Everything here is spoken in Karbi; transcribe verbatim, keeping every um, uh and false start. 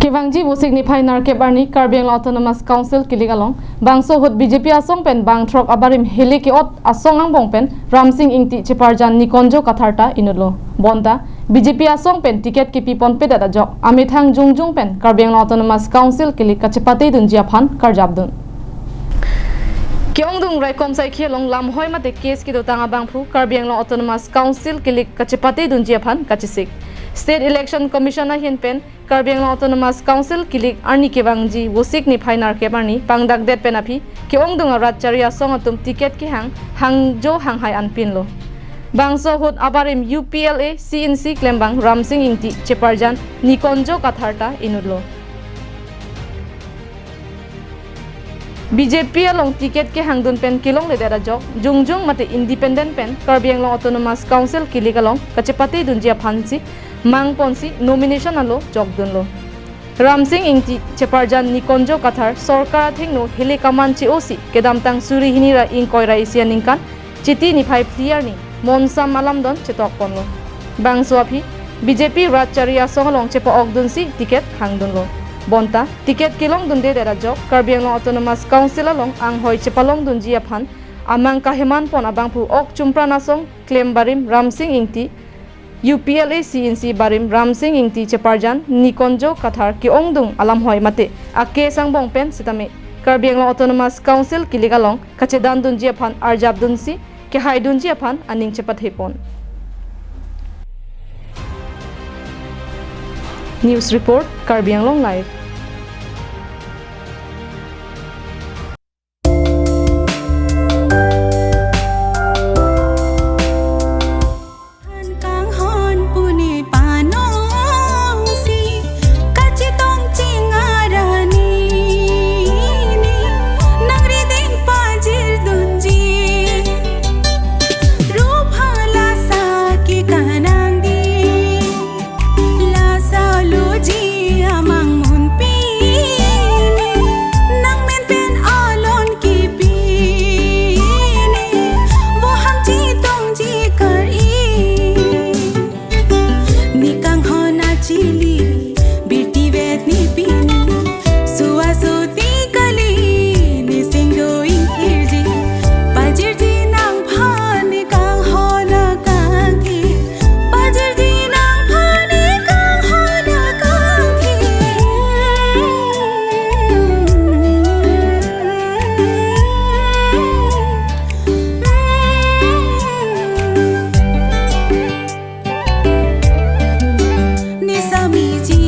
Kevangji Vosik niphai nerkep arni Karbi Anglong Autonomous Council kilik along bangso ahut B J P asong pen bang throk abarim hile ke-ot asong angbong pen Ramsing Ingti cheparjan Nikonjo Kathar ta inutlo. Bonta B J P asong pen ticket kepi ponpedet ajok amethang jongjong pen Karbi Anglong Autonomous Council kilik kachepate dunji aphan karjap dun. Ke-ongdung raikom saikhi along lamhoi mate case kedotang abangphu Karbi Anglong Autonomous Council kilik kachepate dunji aphan kachesik. State Election Commission ahin pen Karbi Anglong Autonomous Council kilik arni kevangji Vosik niphai nerkep arni pangdakdet pen aphi ke-ongdung arat chari asong atum ticket kehang hangjo hanghai anpinlo. Bangso ahut abarim U P L A C N C klembang Ramsing Ingti cheparjan Nikonjo Kathar ta inutlo. B J P along ticket kehangdun pen kelongledet ajok jongjong mate independent pen Karbi Anglong Autonomous Council kilik along kachepate dunji aphansi mangponsi nomination alo jokdunlo. Ramsing Ingti cheparjan Nikonjo Kathar sorkar athengno hile kaman che-osi kedamtang suri hini ra ingkoi ra isi aningkan Chiti niphai phli arni monsam alamdon chetokponlo. Bangso aphi B J P rat chari asong along chepa-okdunsi ticket hangdunlo. Bonta ticket kelongdundedet ajok Karbi Anglong Autonomous Council along anghoi chepalongdunji aphan amang kahemanpon abangphu ok chumpran asong klem barim Ramsing Ingti, U P L A C N C barim Ramsing Ingti cheparjan Nikonjo Kathar ke-ongdung alamhoi mate a-case angbong pen sitame Karbi Anglong Autonomous Council kilik along kachedandunji aphan arjapdunsi kehaidunji aphan aning chepathepon. News report, Karbi Anglong Live. Kanghon puni panongsi kachetong chingarani ni nangrideng pajirdunji. Rupha lasa ke kanangdi. Lasa loji amang munpi ni nangmen pen alon kipi ni boham chetongji kar-i. Nekanghon achili birtivet ni pini suwa suti kali ni singdo ingkirji. Pajirji nangphan nekanghon akangki. Pajirji nangphan nekanghon akangki. Nesamiji